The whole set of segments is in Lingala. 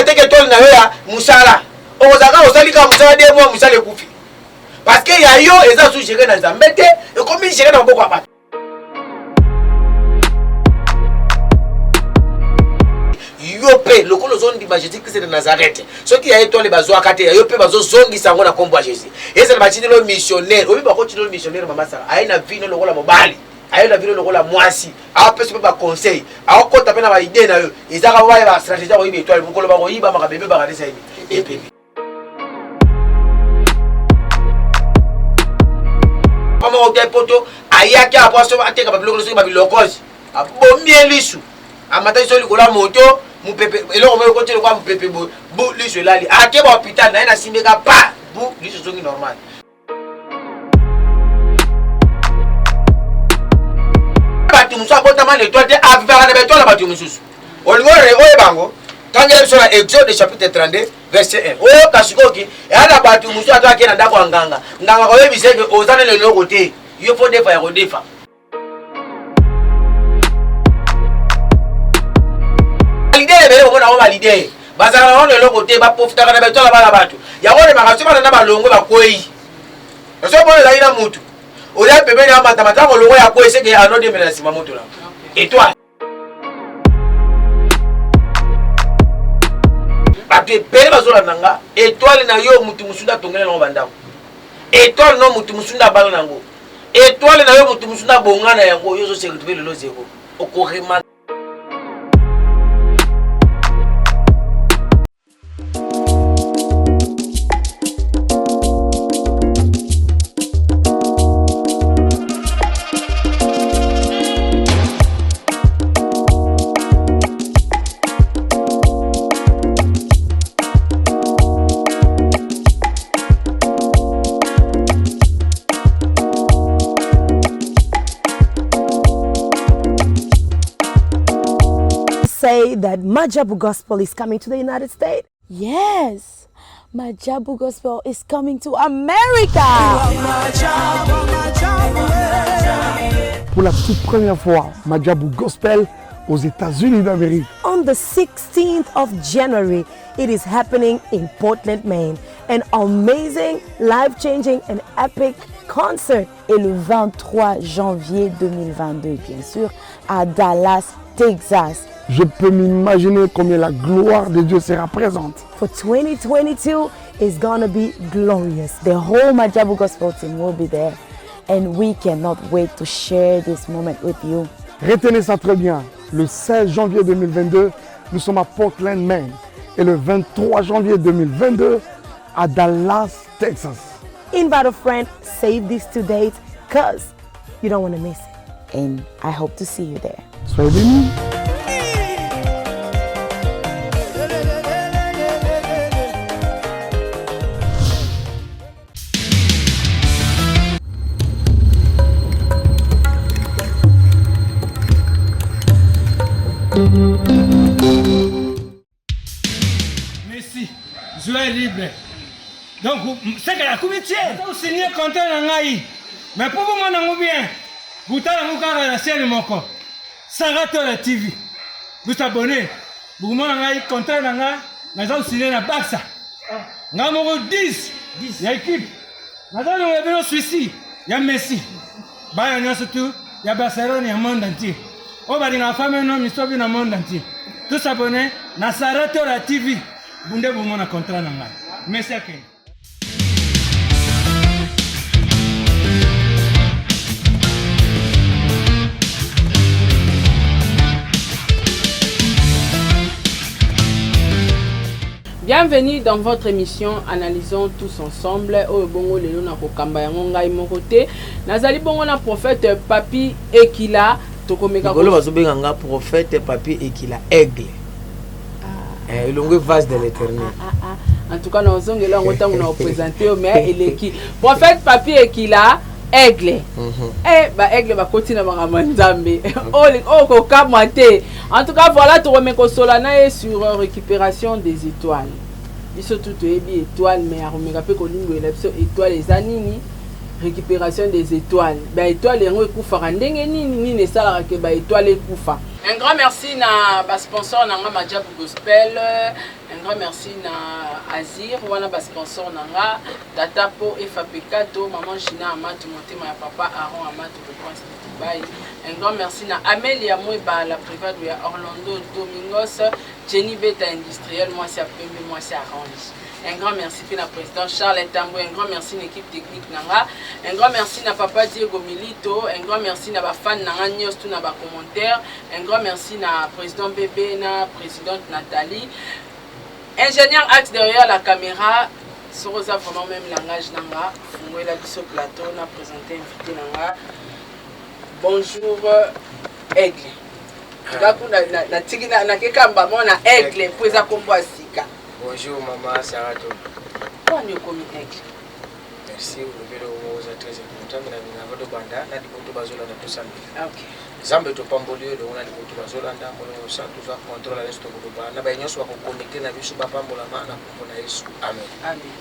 bateki étoile na yo ya mosala, okozala kaka osali kaka mosala de mwa mosala ekufi, parce que ya yo eza sous géré na Nzambe te, ekomi géré na maboko ya bato. Yo mpe lokola ozondima Jésus Christ de Nazareth, soki ya étoile bazwaka te, ya yo mpe bazozongisa yango na nkombo ya Jésus. Ezala batindelo missionnaire, oyebi bakotindelo missionnaire, mama Sara aye na vino lokola mobali, aye na vino lokola mwasi, apesa mpe baconseil, akokota mpe na baidée na yo. Ezaka baya bastratégie ya koyiba étoile. Mokolo bakoyiba makambo ebebaka te, sayebi epebi moko te. Poto ayaki apo aso ateka babiloko, soki babilokosi abomi ye lisu, amataki so likolo ya moto, mopepe eloko moko ekoti lokola mopepe boye, bu lisu elali. Ake ba hôpital na ye, nasimbeka pa bu lisu ezongi normal. Bato mosusu abotama na étoile te, avivaka na baétoile ya bato mosusu. Olingi oyeba yango, tangela biso na Exode chapitre 32 verset 1. Oyoka sikoki eya na bato mosusu ata ake na ndako ya nganga, nganga koyebisa eke oza nano eloko te, yo fo defa ya kodefa. Leader ebele komona yango, baleader bazalaka nano eloko te, baprofitaka na baétoile bana bato. Yango olembaka soki bana na balongo bakwei. Soki mpona ezali na mutu oya pembeni ya matamata kolongo ya kwei, seke anodemela na nsima moto na étoile. Bato ebele bazolanda nga. Étoile na yo, mutu mosusu atongela nango bandako. Étoile no, mutu mosusu nde abala nango. Étoile na yo, mutu mosusu nde abonga na yango. Yo ozose retrouve lelo zero, okorema. Say that Majabu Gospel is coming to the United States. Yes, Majabu Gospel is coming to America. Pour la toute première fois, Majabu Gospel aux États-Unis d'Amérique. On the 16th of January, it is happening in Portland, Maine. An amazing, life-changing and epic concert. Et le 23 janvier 2022, bien sûr, à Dallas, Texas. Je peux m'imaginer combien la gloire de Dieu sera présente. For 2022 is gonna be glorious. The whole Majabu Gospel team will be there. And we cannot wait to share this moment with you. Retenez ça très bien. Le 16 janvier 2022, nous sommes à Portland, Maine. Et le 23 janvier 2022, à Dallas, Texas. Invite a friend, save these two dates, cause you don't want to miss it. And I hope to see you there. Soyez bénis. Messi, joueur libre. Donc, seke akomi tie osigné contrat na ngai, mais mpo bomona yango bien, botala yango kaka na chaîne moko, Saratola TV. Bosabone, bokomona ngai contrat na ngai naza kosigné na Barça. Ngai moko 10 ya équipe, naza longola bino suisi ya Messi. Bana nyonso tu ya Barcelone ya monde entier oyo balingaka fame no misobi na monde entier, tosabone na Saratola TV, bunde bomona contrat na ngai. Messi akende. Bienvenue dans votre émission Analysons tous ensemble. Oyo bongo lelo na kokamba yango ngai moko te. Nazali bongo na prophète Papi Ekila, tokomeka Likolo bazobenga nga prophète Papi Ekila Aigle. Eh, elongo vase de l'Éternel. Ah, ah, ah. En tout cas nazongela yango ntango na oprésente yo, mais eleki prophète Papi Ekila Aigle. Eh, ba aigle bakoti na makambo ya Nzambe oyo oyo kokamwa te. En tout cas voilà, tokomeka kosola na ye sur récupération des étoiles. Biso tu toyebi étoile, mais akomeka mpe kolimbolela biso étoile eza nini, récupération des étoiles, baétoile yango ekufaka ndenge nini, nini esalaka ke baétoile ekufa. Un grand merci na basponsor na nga Majabu Gospel. Un Un grand merci na Azir wana ba sponsor na nga Tata Po Efa Pekato, maman Gina Amatu motema ya papa Aaron Amatu le prince de Dubaï. Un grand merci na Amelia Mweba la privado ya Orlando Domingos, Jenny Beta industriel mwasi ya pembe mwasi ya range. Un grand merci pe na président Charles Tambwe, un grand merci na équipe technique na nga. Un grand merci na papa Diego Milito, un grand merci na ba fan na nga nyonso tout na ba commentaires. Un grand merci na président Bébé na présidente Nathalie. Ingénieur Axe derrière la caméra, soki oza vraiment même langage na nga, fungolela biso plateau na présenter invité na nga. Bonjour Aigle. Nga kuna natiki nakekamba mona Aigle mpo eza kombo ya sika. Bonjour maman Sarah Tola. Poni okomi Aigle? Merci olobi eloko moko oza très important mais nalinga avant tobanda na liboto bazolanda tosambela. Okay. Nzambe topamboli yo elongo na liboto bazolanda molimo mosantu oza contrôle ya nyonso tokoloba na baye nyonso bakoconnecte na biso bapambolama na nkombo na Yesu. Amen. Amen.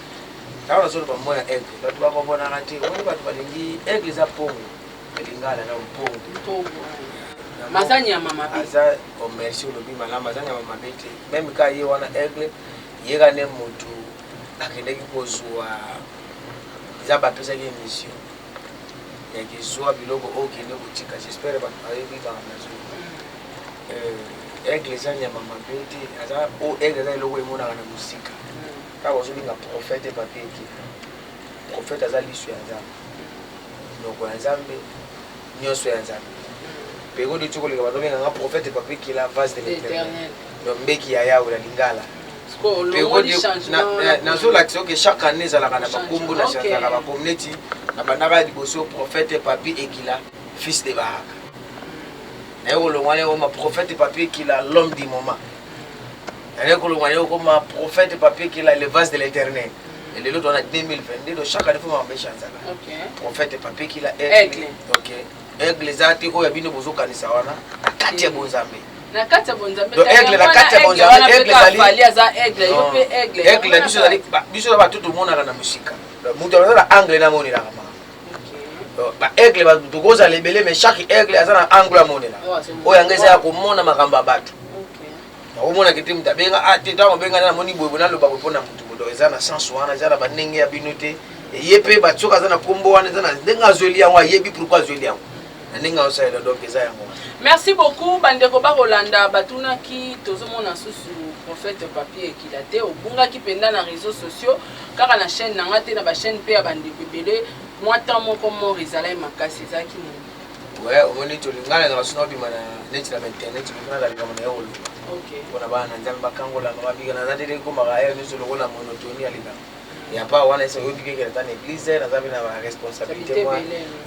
Ntango nazoloba mot ya aigle bato bakomonaka te omoni bato balingi aigle eza mpongo na lingala na mpongo. Mpongo. Maza nyama mabe. Aza oh merci olobi malamu aza nyama mabe te meme ka ye wana aigle ye ka nde motu akendaki kozwa nzambe apesaki ye mission ya kezwa biloko oyo okende kotika j'espère bato bayebi makambo nazoloba euh, aigle eza nyama mabe te aza o aigle eza eloko emonaka na mosika kaka ozobenga prophète papier eke prophète aza liso ya nzambe noko ya nzambe nyonso ya nzambe periode oti koleka bato babenganga prophète papi kila vase de l'éternel donc mbeki ya yawe na lingala nazolakisa oke chaque année ezalaka na bakombo na changeaka bakombo neti nabandaka ya liboso prophète papi ekila fils de baraka naye kolongwa naye okoma prophète papi ekila l'homme du moment naye kolongwa naye okoma prophète papi ekila le vase de l'éternel Et lelo toza na 2022 donc chaque année fo makambo echanzaka prophète papi ekila aigle ok aigle eza te oyo ya bino bozokanisa wana na kati ya bonzambe na kati ya bonzambe donc aigle na kati ya bonzambe aigle ezali aza aigle yo mpe aigle aigle na biso ezali biso na bato tomonaka na mosika moto aza na angle namonelaka makambo ba aigle tokozala ebele mais chaque aigle aza na angle amonela oyo yango eza ya komona makambo ya bato omonaka te moto abenga ah te ntango obenga namoni boye boye naloba boye mpo na moto boye eza na sens wana eza na bandenge ya bino te ye mpe bato soki aza na nkombo wana eza na ndenge azweli yango ayebi pourkui azweli yango na ndenge azosalela donc eza yango merci beaucoup bandeko bakolanda batunaki tozomona susu prophète papier ekila te obungaki mpenza na réseaux sociaux kaka na chaîne na nga te na bachaîne mpe ya bandeko ebele mwa temps moko mort ezalaki makasi ezalaki nini Ouais, omoni tolinga nalingaka soki naobima na neti na bainternet moto nazala likambo na ye koloba mpona bana na nzambe bakangolama babika naza te ekomaka ye nyonso lokola monotonie ya likambo ya pa wana ese oyobi keke naza na eglise naza mpe na baresponsabilité mwa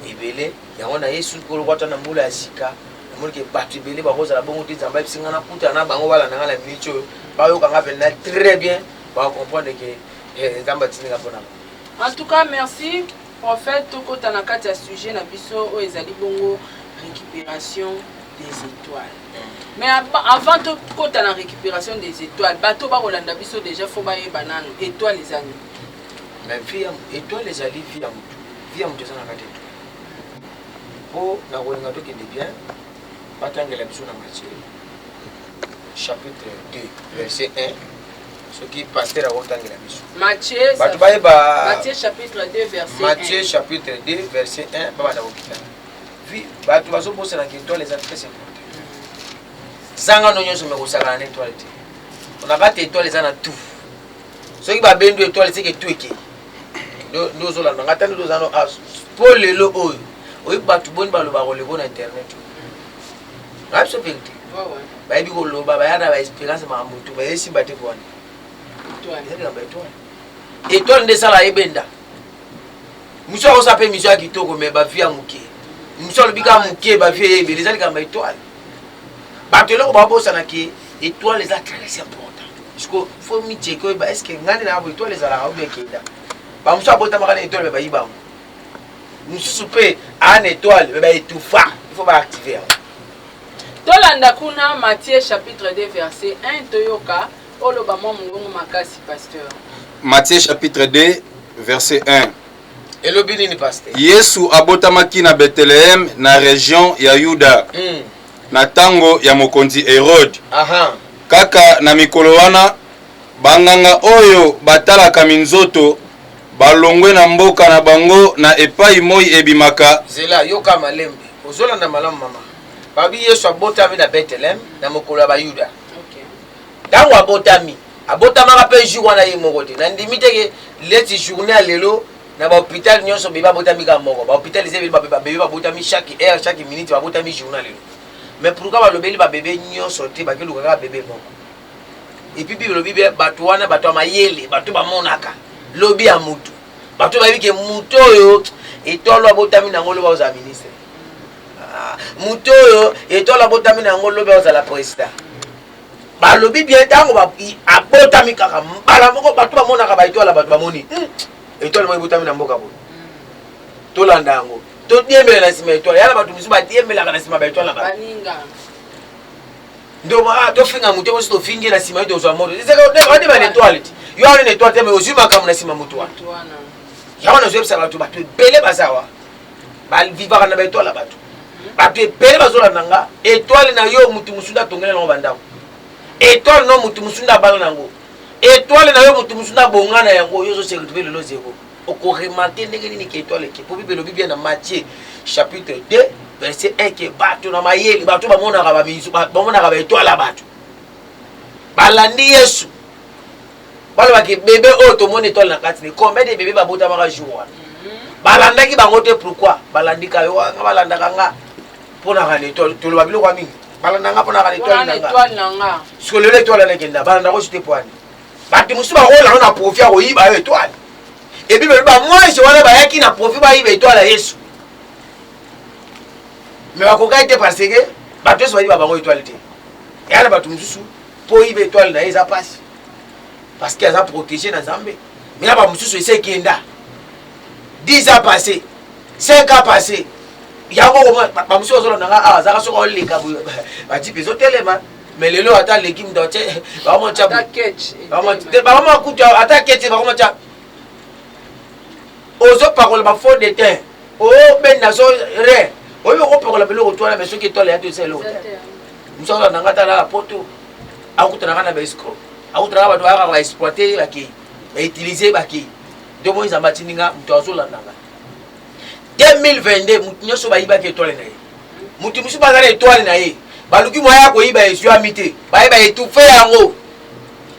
ebele yango na yesu kolokwa ata na mbula ya sika namoni ke bato ebele bakozala bongo te nzambe ayebisi ngai nakutana na bango balanda ngai na miniti oyo bayoka ngai mpenza très bien bakocomprendre ke eh, nzambe atindi ngai mpona en tout cas merci Prophète, tokota na kati ya sujet na biso oyo ezali bongo récupération des étoiles. Mais avant tokota na récupération des étoiles, bato bakolanda biso déjà faut bayeba nanu étoile eza nini? Mais vie ya étoile ezali vie ya motu. Vie ya motu eza na kati étoile. Po na kolinga tokende bien, batangela biso na Matthieu chapitre 2 verset 1 soki pasteur akotangela biso Matthieu bato bayeba Matthieu chapitre 2 verset Matthieu chapitre 2 verset 1 babanda kokita vi bato bazobosanaka étoile eza très important zanga no nyonso me kosakana na étoile te na kati étoile eza na tout soki babendi étoile seke tout ekei nde ozolanda nga ata nde toza no mpo lelo oyo oyebi bato boni balobaka koleko na internet na biso verité bayebi koloba baya na baespérance makambo tu baye simba te pwani eza likambo ya etoile etoile nde esala ebenda mosu akosala mpe mission ya kitoko me bavie ya moke mosu alobi kaka moke bavie ye ebele eza likambo ya etoile bato eloko babosana ke etoile eza très important parceque fo micheke oyeba est ce que ngai nde na etoile ezalaka obi ekenda bamosusu abotamaka na etoile me bayiba yango mosusu mpe aa na étoile me baétouffa il faut baactive yango tolanda kuna matthieu chapitre 2 verset 1 toyoka oloba mwa mongongo makasi pasteur matthieu chapitre 2 verset 1 elobi nini pasteur yesu abotamaki na betelehem na region ya yuda mm. na ntango ya mokonzi herode. Aha. Kaka na mikolo wana, Banganga oyo batalaka minzoto balongwe na mboka na bango na epai moi ebimaka. Zela, yoka malembe. Ozolanda malamu mama. Babi Yesu abotami na Bethlehem na mokolo ya Bayuda. Ntango abotami, abotamaka mpe jour wana ye moko te. Nandimi te ke leti journée ya lelo na ba hôpital nyonso bebe abotami kaka moko. Ba hôpital eza ebele bebe babotami chaque heure, chaque minute babotami journée ya lelo. Mais pourquoi balobeli ba bebe nyonso te, bakeluka kaka bebe moko? Et puis Bible elobi bien bato wana bato ya mayele, bato bamonaka lobi ya mutu. Bato bayebi ke mutu oyo etoile abotami na yango lobi akozala ministre. Ah, mutu oyo etoile abotami na yango lobi akozala president. Balobi bien ntango abotami kaka mbala moko bato bamonaka ba etoile bato bamoni etoile moko ebotami na mboka boye. Tolanda yango. Todiembela na nsima etoile. Yala bato mosusu badiembelaka na nsima ba etoile na bato. Ndomo ah tofinga moto mosusu tofingi na nsima ye tozwa moto wana ba etoile te yo wana na etoile te mais ozwi makambo na nsima moto wana yango nazoyebisa bato bato ebele baza wa bavivaka na baetoile ya bato bato ebele bazolanda nga etoile na yo motu mosusu nde atongela nango bandako etoile no motu mosusu nde abala nango etoile na yo motu mosusu nde abonga na yango yo ozose retrouve lelo zero. Okoremarke ndenge nini ke etoile eke? Po Bible elobi bien na Matthieu chapitre 2 verset 1 ke bato na mayele, bato bamonaka ba mizu, bamonaka ba etoile ya bato. Balandi Yesu. Baloba ke bebe oyo tomoni etoile na kati ne combien de bebe babotamaka jour wana? Balandaki bango te pourquoi? Balandi ka yo, nga balandaka nga mpo na kana etoile, toloba biloko ya mingi. Balanda nga mpo na kana etoile na nga. Sikoyo lelo etoile wana ekenda, balandaka osi te mpo ani? Bato mosusu bakola yango na profit ya koyiba yo etoile. Epi balobi bamwange wana bayaki na profit bayiba etoile ya Yesu. Mais bakokaki te parce que bato nyonso bayiba bango etoile te. Eya na bato mosusu mpo oyiba etoile na ye eza mpasi parce que aza protégé na Nzambe. Mais na bamosusu esi ekenda 10 ans passé 5 ans passé yango bamosusu bazolanda nga awa azalaka soki oleka boye bajipe ezotelema. Mais lelo ata leki mutu atie bakoma tia bakoma kutu ata ketch bakoma tia ozopakola ba fond de teint obenda so rien oyebi okopakola biloko to wana mais soki etoile ya to eza eloko te mosu azolanda nga ata alala poto akutanaka na baescro akutanaka bato bayaka baexploite ye bakei bautilize bakei nde moi nzambe atindi nga moto azolanda nga 2022 moto nyonso bayibaki etoile na ye moto mosusu baza na etoile na ye baluki moya ya koyiba ezwami te baye baetufe yango.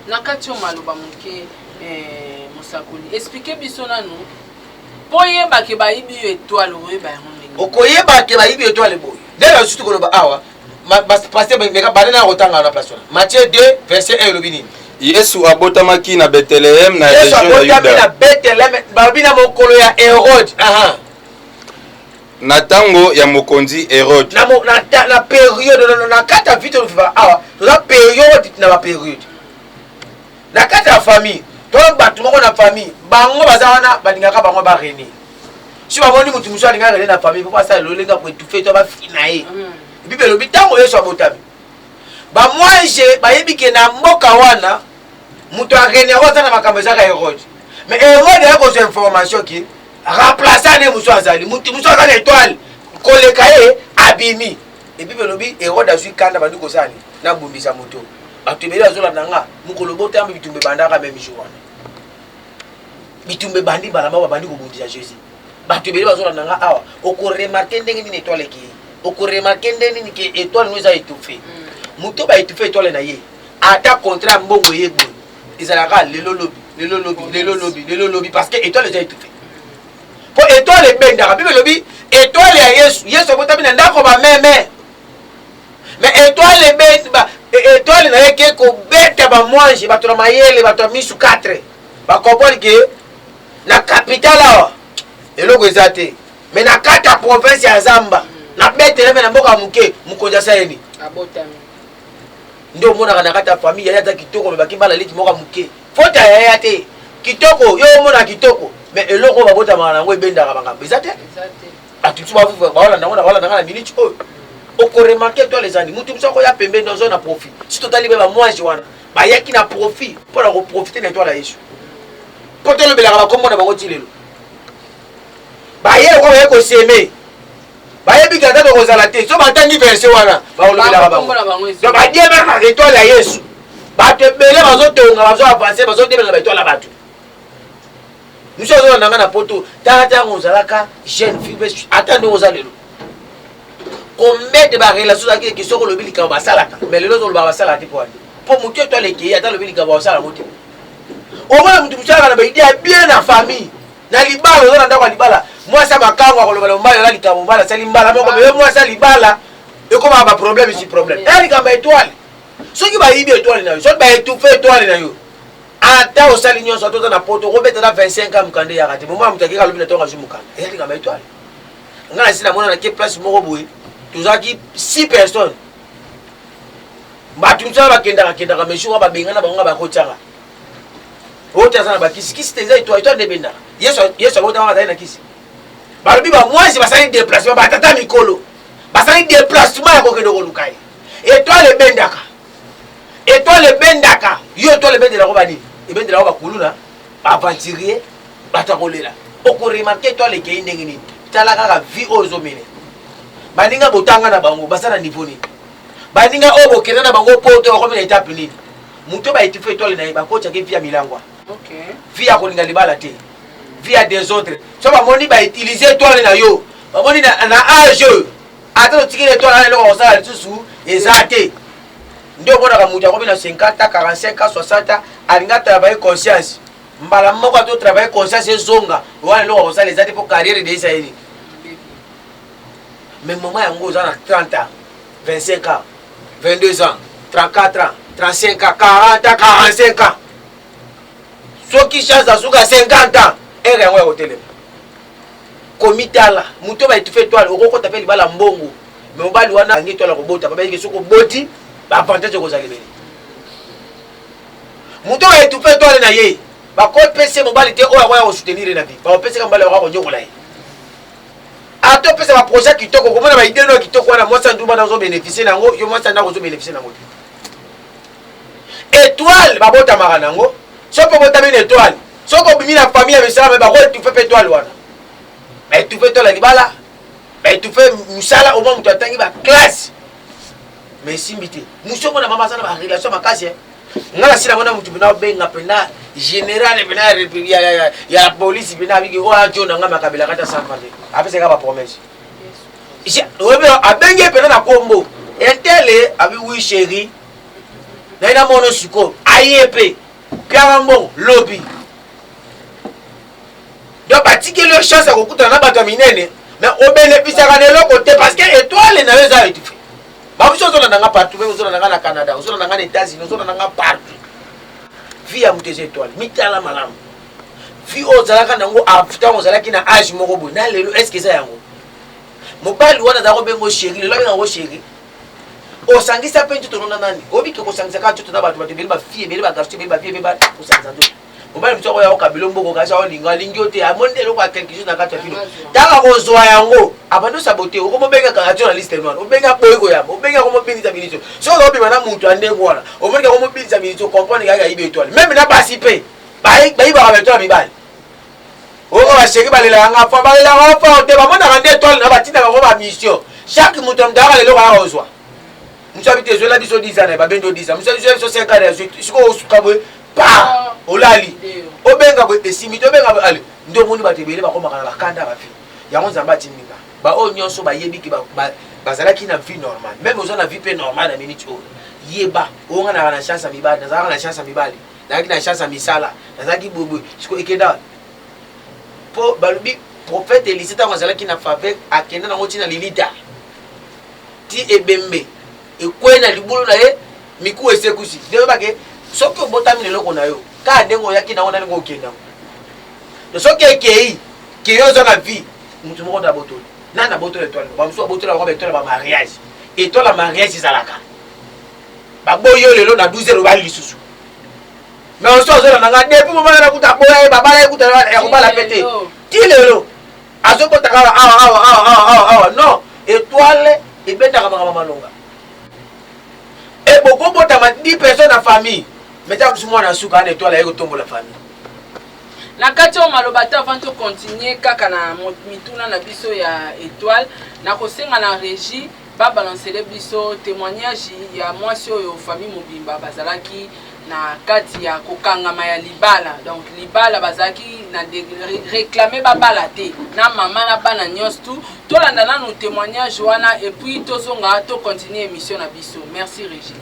Na kati oyo maloba moke eh, mosakoli explike biso nanu mpo oyeba ke bayibi yo etoile okoyeba yango ndenge okoyeba ke bayibi etoile boye nde basusu koloba awa pasteur banda na kotanga na place wana Matthieu 2 verset 1 elobi nini? Yesu abotamaki na Betelehem na Yesu region ya abotami na Yuda. Betelehem balobi na mokolo ya Herode. Aha. Na tango ya mokonzi Herode. Na, mo, na, ta, na periode na, na, na kati ya vie tozovivaka awa toza periode na baperiode na kati ya famille to bato moko na famille bango baza wana balingaka bango barene si bamoni moto mosusu alingaka rene na famille mpo basala lolenge ya koetufe to bafina ye mm. Bible elobi ntango Yesu abotami, bamwanje bayebi ke na mboka wana moto ya rene yango aza na makambo ezaka Herode. Mais Herode aya kozwa information ke remplaçant ne mosusu azali, moto mosusu aza na etoile koleka ye abimi. E Bible elobi Herode azwi kanda bandi kosala nini? Nabundisa moto. Bato ebele bazolanda nga mokolo botami bitumba ebandaka meme jour wana. Bitumba ebandi mbala moko babandi kobundisa Jesus. Bato ebele bazolanda nga awa, oko remarquer ndenge nini etoile ekeyi, oko remarquer ndenge nini ke etoile no eza etouffe. Moto ba etouffe etoile na ye, ata contrat ya mbongo eye boye, ezalaka lelo lobi, lelo lobi, lelo lobi, lelo lobi parce que etoile eza etouffe. Po etoile ebendaka, Bible elobi etoile ya Yesu, Yesu abotami na ndako ba meme. Mais etoile ebeti ba etoile na ye ke kobeta ba mwanje, bato na mayele, bato ya misu 4. Ba comprendre ke na capitale awa eloko eza te mais na kati ya province ya zamba na beteleme na mboka ya moke mokonzi asaleli abotami nde omonaka na kati ya famille yaya aza kitoko me bakibala leki moko ya moke faute ya yaya te kitoko yo omona kitoko mais eloko oyo babotamaka na yango ebendaka makambo eza te bato mosusu baolanda yango baolanda nga na minute oyo okoremarke etoile ezali moto mosusu akoya pembeni ozo na profit si totali mpe bamwage wana bayaki na profit mpo na koprofite na etoile ya yesu mpo tolobelaka bakombo na bango ti lelo baye lokola baye koseme bayebi kaka tokozala te so batangi verse wana bakolobelaka bango donc badiemaka etoile ya yesu. Bato ebele bazotonga, bazo avancer, bazodebela na baetoile ya bato. Mosusu azolanda nga na poto, tala ntango ozalaka jeune fille mpe ata ndenge oza lelo. Combien de ba relations ozalaki eke soki olobi likambo basalaka, mais lelo ozolobaka basalaka te mpo wani. Mpo motu etoile ekei ata alobi likambo basala yango te. Omona motu mosusu alaka na ba idée ya bien na famille. Na libala oza na ndako ya libala, mwasi ya makango akoloba na mobali ola likambo mobali asali mbala moko, mais yo mwasi ya libala ekomaka ba problème sur problème. Eya likambo ya etoile. Soki bayibi etoile na yo, soki ba étouffe etoile na yo, ata osali nyonso, ata oza na poto, okobeta na 25 ans mokanda eyaka te. Momona moto akeka alobi na ntongo azwi mokanda. Eya likambo ya etoile. Nga nasi namona na ke place moko boye, tozalaki 6 personnes. Bato mosusu bakendaka kendaka, mais jour babengana bango nga bakotiaka. Oyo te aza na bakisi, kisi te eza etoile, etoile nde ebendaka. Yesu, Yesu abotama azali na kisi. Balobi ba mwasi basali déplacement, ba tata mikolo basali déplacement ya kokende koluka ye. Etoile ebendaka, etoile ebendaka yo. Etoile ebendelako ba nini? Ebendelako bakuluna, ba aventurier, bato ya kolela. Okoremarke etoile ekei ndenge nini? Tala kaka vie oyo ozomene. Baninga botanga na bango baza na niveau nini? Baninga oyo bokenda na bango poto bakomi na etape nini? Moto ba étouffe etoile na ye, bakotiaka vie ya milangwa, vie ya kolinga libala te, vie ya désordre. So bamoni ba utiliser etoile na yo, bamoni na, na age oyo ata totikeli etoile wana eloko kosala lisusu eza te. Nde omonaka moto akomi na 50 ans, 45 ans, 60 ans, alingi atravaille conscience mbala moko, ato travaille conscience ezonga wana eloko kosala eza te mpo carrière deisa ye nini. Mais moment yango oza na 30 ans, 25 ans, 22 ans, 34 ans, 35 ans, 40 ans, 45 ans, soki chance azuka 50 ans, ere yango ya kotelema komitala. Moto ba étouffe étoile, okokota mpe libala mbongo, mais mobali wana angi étoile akobota, babayeke soki oboti baavantage ekozala ebele. Moto ba étouffe étoile na ye, bakopesa mobali te oyo akoya kosoutenir ye na vie, bakopesaka mobali akoya konyokola ye. Ata opesa baprojet kitoko, okomona baide no ya kitoko wana, mwasi ya ndumba nazo bénéficie na yango, yo mwasi ya ndako ozo bénéficie na yango te. Étoile babotamaka na yango, soki obotami na étoile, soki obimi na famille ya misala, me bakoetufe mpe étoile wana, baetufe étoile ya libala, baetufe mosala. Omwa moto atangi baklasse mais esimbi te. Mosu omona mama aza na barelation makasi. Nga na sila mona mutu pena obenga pena général pena ya, ya, ya, ya police pena abiki oyo ajo na nga makabela kata sanfa te, apesaka ba promesse. Oyebi abengi ye pena na kombo entele, abi oui chéri, naye na mono sikoyo aye mpe piaka mbongo lobi. Donc batikeli yo chance ya kokutana na bato ya minene, mais obénéficiaka na eloko te parce que étoile na yo eza étouffe. Babiso ozolanda nga partout, meme ozolanda nga na Canada, ozolanda nga na États-Unis, ozolanda nga partout. Vie ya moto eza étoile. Mitala malamu vie oyo ozalaka nango ntango ozalaki na age moko boye na lelo, est ce que eza yango? Mobali wana azalaka kobengo chéri, lelo abenga yango chéri. Osangisa mpe nzoto nona nani? Oyebi ke kosangisa kaka nzoto na bato, bato ebele, bafille ebele, bagarçon ebele, bafille ebele, kosangisa nzoto. Mobali mosusu akoya okabela mbongo, kasi aolinga alingi yo te, amoni eloko ya quelque chose na kati ya bino. Ntango akozwa yango, abandi osabote, okomobengaka atio na liste noire, obengi aboyi koyamba, obengi akomobinisa biniso. Soki ozobima na moto ya ndenge wana, omoniki akomobinisa biniso, comprendre kaka ayibi étoile. Meme na basi mpe bayibaka baetoile ya mibali. Oyo basheri balelaka nga fa, balelaka fa te, bamonaka nde étoile na batindaka bango bamission. Chaque moto ya moto ayaka leloko ayaka kozwa. Mosu abi te ezwela biso 10 ans na ye, babendi yo 10 ans, mosu ezwela biso 5 ans na ye, sikoyo osuka boye pa olali, obenga boye esimbi te, obenga boye ale. Nde omoni bato ebele bakomaka na bakanda ba vie yango. Nzambe atindi nga, baoyo nyonso bayebi ke bazalaki na vie normale, meme oza na vie mpe normale na minute oyo, yeba oyo nga nalaka na chance ya mibali, nazalaka na chance ya mibali, nazalaki na chance ya misala, nazalaki boyeboye, sikoyo ekenda. Mpo balobi prophète Elise ntango azalaki na faveur, akenda nango ntina lilita ti ebembe ekwei na libulu na ye, mikuwa esekusi. Nde oyebake soki obotami na eloko na yo kaka ndenge oyaki nango na ndenge okende yango, soki ekei kei oza na vie, motu moko nde abotoli nani abotoli etoile. Bamosusu babotola bango baetoile ba mariage. Etoile ya mariage ezalaka baboyi yo lelo na 12 heures, obali lisusu. Mais oso azolanda nga depuis mobala na kuta aboya ye, babala ye kuta ya kobala mpe te, ti lelo azobota kaka awa awa awa awa awa awa. Non, étoile ebendaka makambo malonga. E bokobotama 10 personnes na famille, mais ta mosu mwana suka ana étoile aye kotombola famille. Na kati oyo maloba te, avant tocontinue kaka na mituna na biso ya étoile, nakosenga na régie. Ba balancele biso temoignage ya mwasi oyo famille mobimba bazalaki na kati ya kokangama ya libala donc libala bazalaki na reclame babala te na mama na bana nyonso tu tolanda nanu témoignage wana et puis tozonga to continuer émission na biso merci Régie.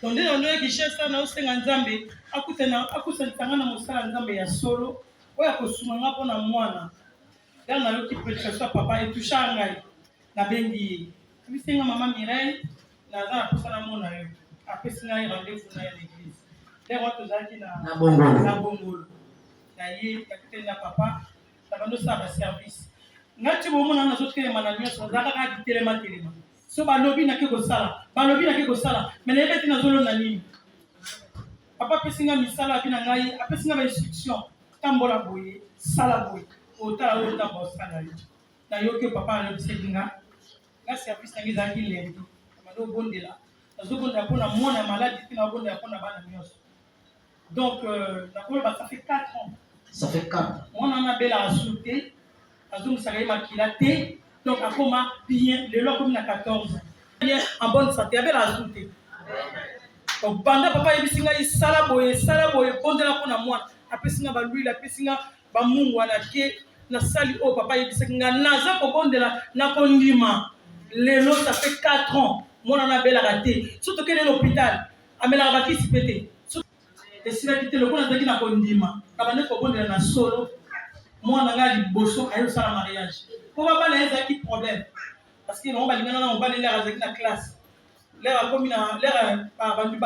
Donc nde na Kinshasa naosenga Nzambe akutana akusanisa nga na mosala Nzambe ya solo oyo akosunga nga mpo na mwana. Ntango nayoki prédication ya papa etusha ngai Nabengi ye, ayebisi nga mama Mireille, naza na posa namona yo. Apesi ngai rendez-vous na ye na eglise. L'heure wana tozalaki na Na Bongolo. Na Bongolo. Na ye nakutani na papa, na bandi osala ba service. Ngai ti bomona nga nazotelema na nyonso, nazalaka kaka bitelema telema. So balobi nake kosala, balobi nake kosala, mais nayebi te nazolona nini. Papa apesi ngai misala abi na ngai, apesi ngai ba instruction, tambola boye, sala boye, otala oyo nzambe osala yo. Nayoki oyo papa alobisaki nga. Nga service na nga ezalaki lundi. Nabandi kobondela. Nazobondela mpo na mwana ya maladi mpe nazobondela mpo na bana nyonso. Donc, euh, nakoloba ça fait 4 ans. Ça fait 4 ans. Mwana wana abelaka su te, azongisaka ye makila te, donc akoma bien, lelo akomi na 14 ans. Bien, en bonne santé, abelaka su te. Donc, banda papa ayebisi ngai sala boye, sala boye, bondela mpo na mwana. Apesi nga ba l'huile, apesi nga ba mungwa na ke na sali oyo papa ayebisaki nga naza kobondela na kondima lelo ça fait 4 ans mwana na abelaka te so tokende na hôpital amelaka bakisi mpe te esilaki te lokola nazalaki na kondima na bande kobondela na solo mwana ngai ya liboso aye kosala mariage mpo babala ye ezalaki problème parce que bango balingana na mobali lere azalaki na classe lere akomi na lere bandi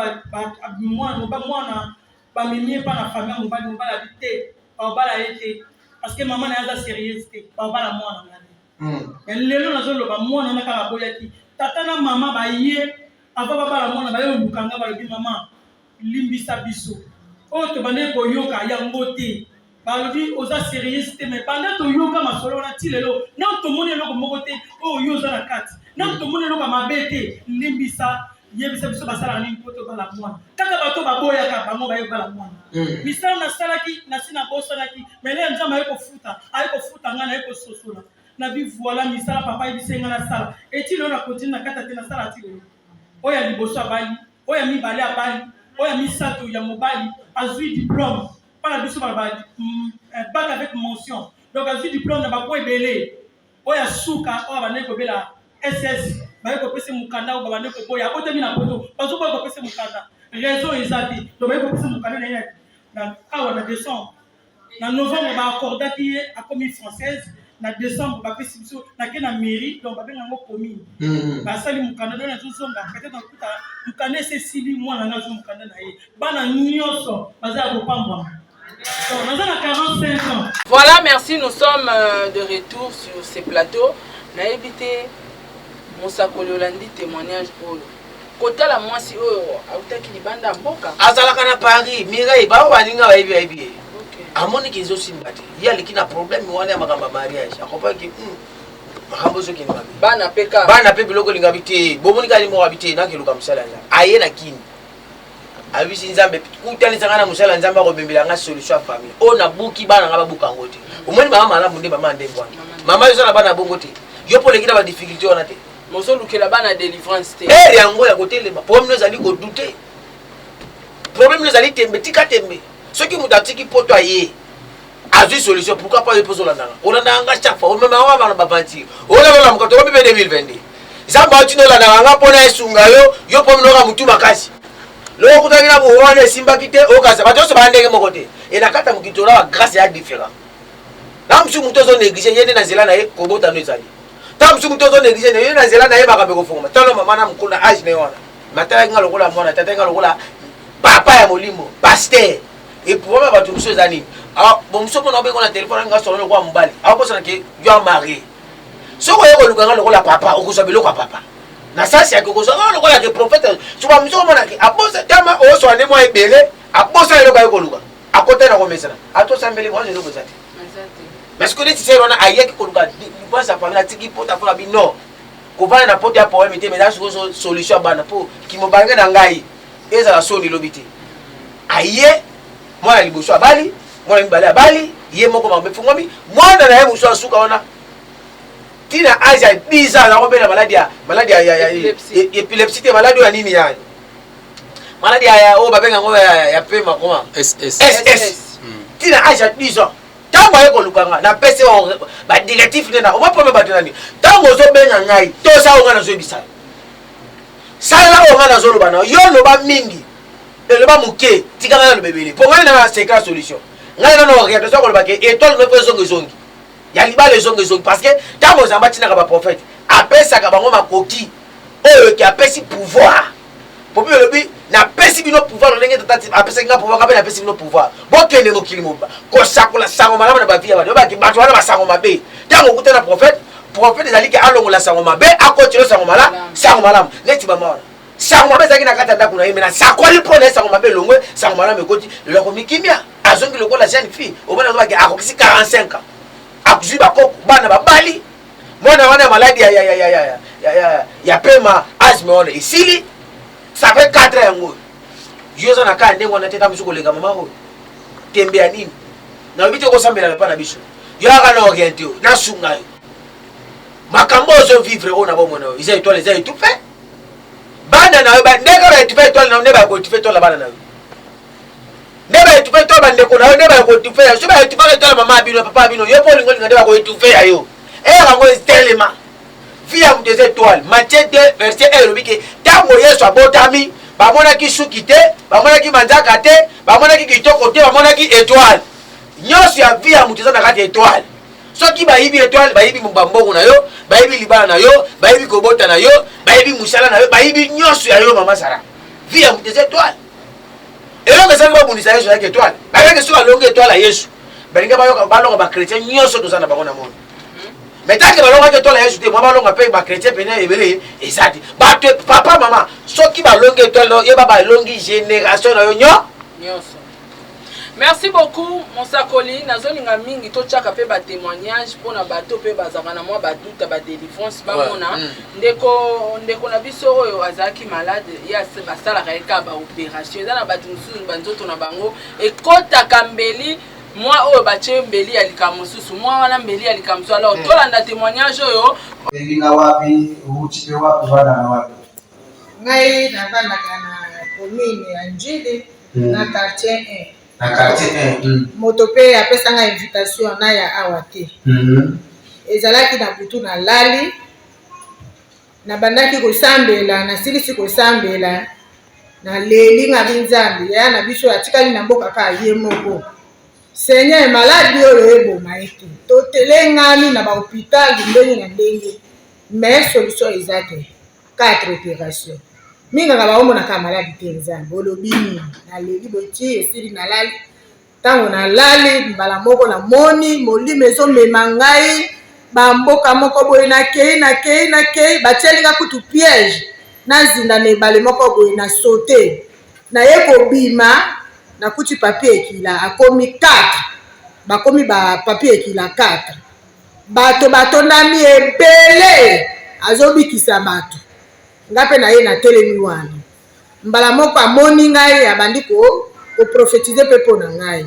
mwana mwana bamemi ye mpa na famille ya mobali mobali abi te babala ye te parce que mama na ye aza sérieuse te babala mwana nga te hmm. mais lelo nazoloba mwana wana kaka aboyaki tata na mama baye avant babala mwana baye oluka nga balobi mama limbisa biso oyo tobandaki koyoka yango te balobi oza serieuse te mais banda toyoka masolo wana ti lelo nanu tomoni eloko moko te oyo yo oza na kati nanu tomoni eloko ya mabe te limbisa yebisa biso basalaka nini mpo tobala mwana kaka bato baboyaka bango baye kobala mwana hmm. misala nasalaki nasi nabosanaki mais lelo nzambe aye kofuta aye kofuta ngai naye kososola na bi voilà misala papa ayebisi ngai nasala eti lelo na continue na kata te nasala ti lelo oyo ya liboso abali oyo ya mibale abali oyo ya misato ya mobali azwi diplome mpa na biso balobaka mm, eh, bac avec mention donc azwi diplome na bapo ebele oyo ya suka oyo abandaki kobela ss baye kopesa mokanda oyo babandaki koboya abotami na poto bazoboya kopesa mokanda raison eza te donc baye kopesa mokanda na ye na awa na décembre na novembre baaccordaki ye akomi française na décembre bapesi biso nake na mairie donc babenga yango commune mm. basali mokanda donc nazozonga peut-être nakuta mokanda esi esili mwana nga azwi mokanda na ye bana nyonso baza ya kopambwama donc naza na 45 ans voilà merci nous sommes euh, de retour sur ce plateau nayebi te mosakoli olandi témoignage oyo kotala mwasi oyo autaki libanda ya mboka azalaka na paris mireille bao baninga bayebi bayebi ye amoniki ezosimba te ye aleki na problème wana ya makambo ya mariage akompaki hmm, makambo ezokende mabe bana mpe kaka bana mpe biloko elinga bi te bomoni kaka moko abi te nakeluka mosala ya nzambe aye na kini ayebisi nzambe kutanisa ngai na mosala ya nzambe akomemela ngai solution ya famille oyo nabuki bana ngai babuka yango te omoni mama malamu nde mama ndenge wana mama yo oza na bana bongo te yo mpo oleki na badifficulté wana te Mozolukela bana delivrance te. Heure yango ya kotelema problème no ezali ko douter. Problème no ezali tembe tika tembe. Soki moto atiki poto aye azwi solution pourquoi pas yo mpo ozolanda nga olandaka nga chaque fois omema nga bana baventure olala moto okomi mpe 2022 nzambe atina olandaka nga mpo na esunga yo yo mpo minoka motu makasi loko okutaki na bouro wana esimbaki te okasa bato nyonso baya ndenge moko te e na kati ya mokili tona ba grâce ya différent na mosusu moto ozo néglige ye nde na nzela na ye kobota no ezali ntango mosusu moto ozo néglige ye na nzela na ye makambo ekofungama tala mama na mokolo na age na ye wana matalaki nga lokola mwana tataki nga lokola papa ya molimo paster eproblème ya bato mosusu eza nini ah, bo mosusu mpona obengo na telefone nga solo lokola mobali akobosana ke yo amarie soki oye koluka nga lokola papa okozwa biloko ya papa na sasi yake okozwa nga lokola ke prophète soba mosusu omonake abosa tama oswa nde mwa ebele abosa eloko aye koluka akota na komesana atosambeli mwa eloko eza te parce que neti sere wana ayaki koluka likwasa famille atiki pota mpo na bino kovanda na poto ya problème te mais eza sikoyo solution ya bana mpo kimobange na ngai ezala soni lobi te aye mwana liboso abali mwana mibale abali ye moko makambo efungwami mwana na ye mosusu asuka wana Ti na age ya 10 ans nakobela maladi ya maladi ya ya epilepsie te, maladi oyo ya nini ya maladi ya oyo babenga yango ya pema koma SS SS. Ti na age ya 10 ans ntango aye koluka nga, napesi badirective nde na omwa pome bato nani. Ntango ozobenga ngai, tosa oyo ngai nazoyebisa yo, sala oyo ngai nazoloba na yo. Loba mingi, eloba moke, tika ngai naloba ebele, mpo ngai na secret solution. Ngai nano orientation koloba ke étoile moko ezongi ezongi ya libala, ezongi ezongi, parce que ntango Nzambe atinaka baprophète, apesaka bango makoki oyo ke apesi pouvoir. Po mpe elobi: "Napesi bino pouvoir ndenge Tata apesaki nga pouvoir, nga mpe napesi bino pouvoir. Bokende mokili mobimba kosakola sango malamu na bavie ya bato." Oyebaki bato wana basango mabe. Ntango okuta na prophète, prophète ezali ke alongola sango mabe, akotela sango malamu. Sango malamu neti mama wana, sango mabe ezalaki na kati ya ndako na ye, me nasakoli mpo na ye, sango mabe elongwe, sango malamu ekoti. Lelo akomi kimia, azongi lokola jeune fille. Omona azobaki akokisi 45 ans, azwi bakoko, bana babali. Mwana wana ya maladi ya, ya, ya, ya, ya, ya, ya, ya pema, asthme wana esili, ça fait 4 ans. Yango oyo yo oza na kaya ndenge wana te. Ta mosu koleka mama oyo, tembe ya nini? Nalobi te kosambela epa na biso. Yo aka na oriente oyo nasunga yo. Makambo oyo ozovivre oyo na bomoi na yo eza étoile, eza étouffe bana na yo. Ndenge baétouffe étoile na yo, nde bakoétouffe étoile na bana na yo, nde baétouffe étoile bandeko na yo, nde bakoétouffe ya so. Baétouffaka étoile mama ya bino, ya papa ya bino. Yo mpo olingo olinga, nde bakoétouffe ya yo. Eyaka yango etelema. Vie ya moto eza étoile. Matthieu 2 verset 1 elobi ke ntango Yesu abotami, bamonaki suki te, bamonaki manzaka te, bamonaki kitoko te, bamonaki étoile. Nyonso ya vie ya moto eza na kati ya étoile. Soki bayibi étoile, bayibi bambongo na yo, bayibi libala na yo, bayibi kobota na yo, bayibi mosala na yo, bayibi nyonso ya yo. Mama Sara, vie ya moto eza étoile. Eloko ezali babundisa Yesu ayaki étoile. Bayaki soki alongi étoile ya Yesu, balingi bayoka balonga bachrétien nyonso toza na bango na monde. Mais tant que balongaki étoile ya Yesu te, mwa balonga mpe bachrétien pene ebele eza te. Bato, papa, mama, soki balongi étoile na yo, yeba balongi génération na yo nyonso. Merci beaucoup, mosakoli. Nazolinga mingi totiaka mpe batémoignage mpona bato mpe bazalaka na mwa badoute, badélivrance bamona. Ndeko na biso oyo azalaki malade, ye basalaka ye kaka baopération. Eza na bato mosusu, banzoto na bango ekɔtaka mbeli mwa oyo batie mbeli ya likambo mosusu, mwa wana mbeli ya likambo mosusu. Alors tolanda témoignage oyo. Obenginga wapi? Outi mpe wapi? Wana na wapi? Ngai navandaka na commune ya Njili, na quartier 1. Na quartier 1. Moto mpe apesanga invitation na ya awa te. Ezalaki na butu, nalali, nabandaki kosambela, nasilisi kosambela, naleli ngabi: "Nzambe, yaya na biso atikali na mboka kaka ye moko. Seigneur, maladi oyo eboma ye te. Totelengani na bahôpital ndenge na ndenge, mais solution eza te. Quatre opération, minganga baomonaka maladi te. Nzambe, olobi nini?" Naleli boti, esili, nalali. Ntango nalali, mbala moko namoni molimo ezomema ngai bamboka moko boye. Nakei, nakei, nakei, batieli nga kutu piège, nazinda na ebale moko boye, na saute, naye kobima, nakuti Papier Ekila akomi 4, bakomi bapapier Ekila 4. Bato batondami ebele, azobikisa bato. Nga mpe na ye natelemi wana. Mbala moko amoni ngai, abandi koprophétiser mpe mpo na ngai.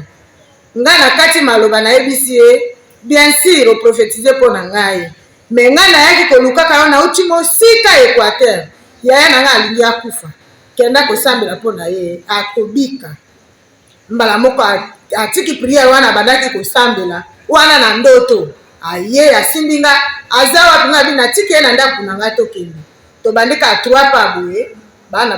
Ngai na kati maloba nayebisi ye: "Bien sûr oprophétise mpo na ngai, mais ngai nayaki kolukaka yo, nauti mosika, Équateur. Yaya na ngai alingi akufa, kenda kosambela mpo na ye, akobika." Mbala moko atiki prière wana abandaki kosambela wana na ndoto, aye asimbi nga: "Aza wapi?" Nga bi: "Natiki ye na ndako na ngai, tokende." Tobandi ka trois pas boye, bana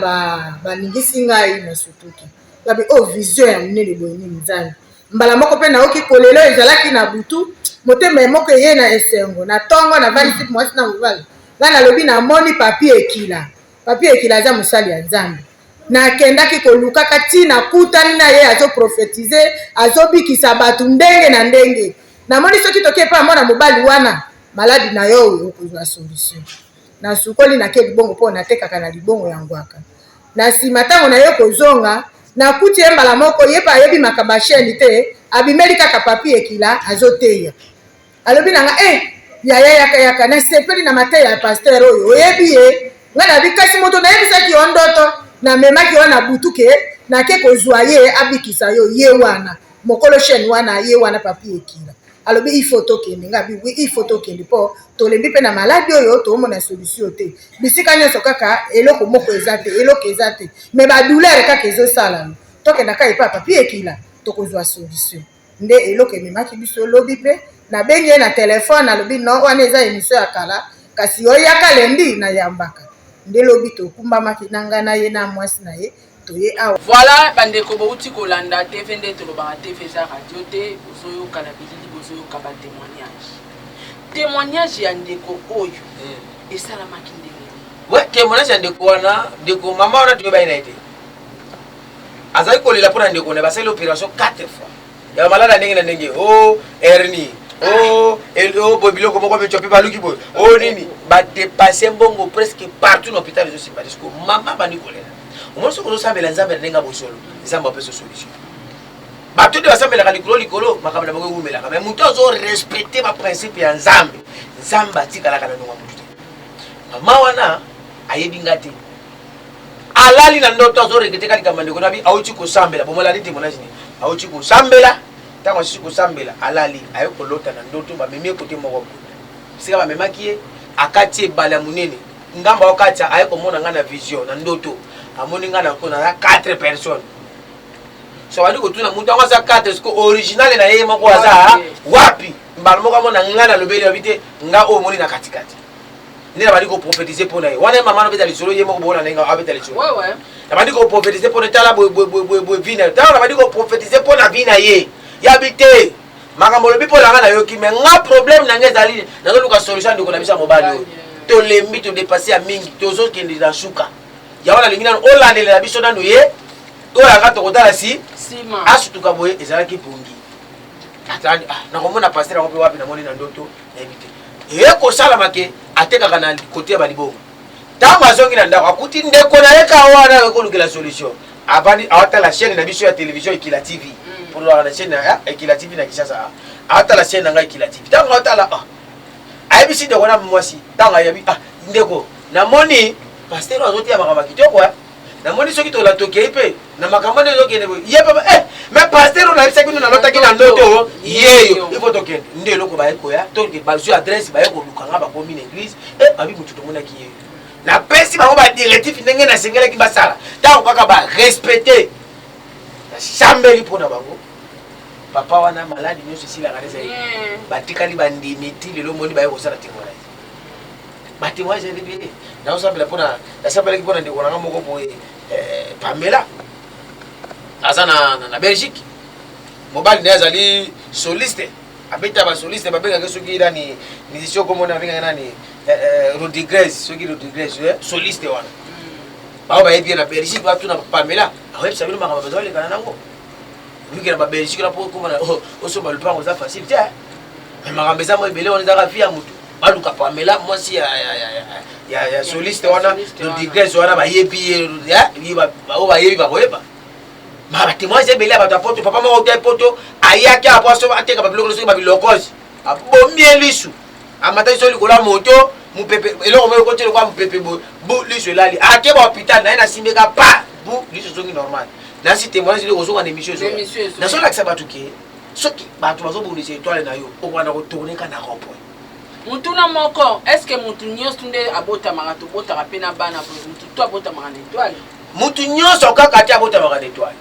baningisi ngai, nasutuki. Ngabi: "O oh, vision ya monene boye nini, Nzambe?" Mbala moko mpe nayoki kolelo. Ezalaki na butu, motema moko eye na esengo. Na ntongo navandisi mwasi na mobali ngai, nalobi: "Namoni Papi Ekila. Papi Ekila aza mosali ya Nzambe. Nakendaki kolukaka ntina, kutani na ye, azoprophétiser, azobikisa bato ndenge na ndenge. Namoni soki toke epai mwana mobali wana, maladi na yo oyo okozwa solution." Nasukoli, nake libongo mpo natekaka na libongo ya ngwaka. Na nsima, ntango naye kozonga, nakuti ye mbala moko. Ye mpe ayebi makambo ya chaîne te, abimeli kaka Papi Ekila azoteya. Alobi na nga: "E yaya, yaka, yaka, nasepeli na mateya ya pasteur oyo. Oyebi ye?" Ngai nabi: "Kasi moto nayebisaki yo ndoto, namemaki yo na butu ke nake kozwa ye abikisa yo, ye wana mokolo chaîne wana, ye wana Papi Ekila." Alobi il faut tokende. Nga bi oui, il faut tokende mpo tolembi mpe na maladi oyo, toomona solution te. Bisika nyonso kaka eloko moko eza te, eloko eza te, mais badouleur kaka ezosalama. Tokendaka epai Papi Ekila, tokozwa solution. Nde eloko ememaki biso lobi. Mpe nabengi ye na telefone, alobi non, wana eza émission ya kala, kasi oyaka lendi nayambaka. Nde lobi tokumbamaki na ngai na ye na mwasi na ye, toye awa. Voilà, bandeko bouti kolanda TV. Nde tolobaka, TV eza radio te. Bozoyoka na bilili, bozoyoka batémoignage. Témoignage ya ndeko oyo esalamaki ndenge? We, témoignage ya ndeko wana, ndeko mama wana, toyebani na ye te. Azali kolela mpo na ndeko na ye. Basali opération 4 fois ya bamaladi ya ndenge na ndenge, o hernie, o o boye, biloko moko mitio mpe baluki boye, o nini, badépenser mbongo presque partout na hôpital, ezosimba te. Siko mama bandi kolela. Omoni, soki ozosambela Nzambe na ndenge ya bosolo, Nzambe apesa solution. Bato nde basambelaka likolo likolo, makambo na bango ewumelaka. Mais moto azorespecter baprincipe ya Nzambe, Nzambe atikalaka na ndongo ya motu te. Mama wana ayebi nga te. Alali na ndoto, azoregretter ka likambo ya ndeko nabi. Auti kosambela, bomolali témoignage nini? Auti kosambela. Ntango asisi kosambela, alali, aye kolota na ndoto bamemi ye kote moko boye. Esika bamemaki ye, akati ebale ya monene, ngambo aokatisa, aye komona ngai na vision. Na ndoto amoni ngai naza 4 personnes. So bandi kotuna moto yango aza 4, siko original na ye moko aza wapi? Mbala moko amona ngai, nalobeli yabi te, nga oyo omoni na katikati. Nde nabandi koprophétiser mpo na ye wana. Ye mama nabeta lisolo ye moko, boona ndenge abeta lisolo. Nabandi koprophétiser mpo na, tala boye vie na ye. Ntango nabandi koprophétiser mpo na vie na ye, yabi te, makambo olobi mpo na nga nayoki, mais nga problème na nga ezali nazoluka solution ya ndeko na biso ya mobali oyo. Tolembi, todépasser ya mingi, tozokende na suka. Yango nalingi nano olandelela biso nano ye oyo yanga, tokotala si asutuka boye. Ezalaki pongi. Ah, nakomona pasteur yango mpe wapi? Namoni na ndoto, nayebi te. Eye kosalama ke atekaka na kote ya balibongo. Ntango azongi na ndako, akuti ndeko na ye ka wana akolukela solution. Avandi, awatala chaîne na biso ya télévision Ekila TV, mpo tozalaka na chaîne ya Ekila TV na Kinshasa. Awatala chaîne na ngai Ekila TV. Ntango awatala, ah, ayebisi ndeko na mwasi. Ntango ayebi, ah, ndeko, namoni pasteur azotia makambo ya kitoko. Namoni soki tola tokei mpe na makambo nde ezokende boye. Ye papa, eh, mais pasteur oyo nayebisaki bino nalotaki na ndoto yeyo, il faut tokende. Nde eloko baye koya, toke, bazwi adresse, baye koluka nga, bakomi na église. Eh, babi motu tomonaki yeyo. Napesi bango badirective ndenge nasengelaki basala. Ntango kaka barespecter, nasambeli mpo na bango, papa wana maladi nyonso esilaka nde ezali. Batikali bandimi ti lelo. Moni, baye kosala témoignage, batémoignage ebele. Nazosambela mpona, nasambelaki mpona ndeko nanga moko boye, Pamela, aza na Belgique. Mobali naye azali soliste, abeta basoliste, babengaki soki nani, musicien okomona babengaki nani, Rodriguez, soki Rodriguez, soliste wana. Bao bayebi ye na Belgique, batuna Pamela, akoyebisa bino makambo bazolekana nango. Obiki na babelgique na po komona osomba lupango eza facile te, mais makambo eza mo ebele. Wana ezaka vie ya motu. Baluka Pamela, mwasi ya soliste wana Rodriguez wana, bayebi ye, oyo bayebi bakoyeba. Ma batémoignage ebele ya bato ya poto. Papa moko te poto ayaki apo ateka babiloko, soki babilokosi, abomi ye lisu. Amataki so likolo ya moto, mopepe, eloko moko ekoti lokola mopepe boye, bu, liso elali. Ake ba hôpital na ye, nasimbeka pa bu, liso ezongi normal. Nasi témoignage eloko ozonga na émission ezoya, nazolakisa bato ke soki bato bazobundisa étoile na yo, okobanda kotourner ka na rond point. Mutuna moko: est ce que mutu nyonso nde abotamaka, tobotaka mpe na bana boye, mutu to abotamaka na étoile? Mutu nyonso kaka te abotamaka na étoile.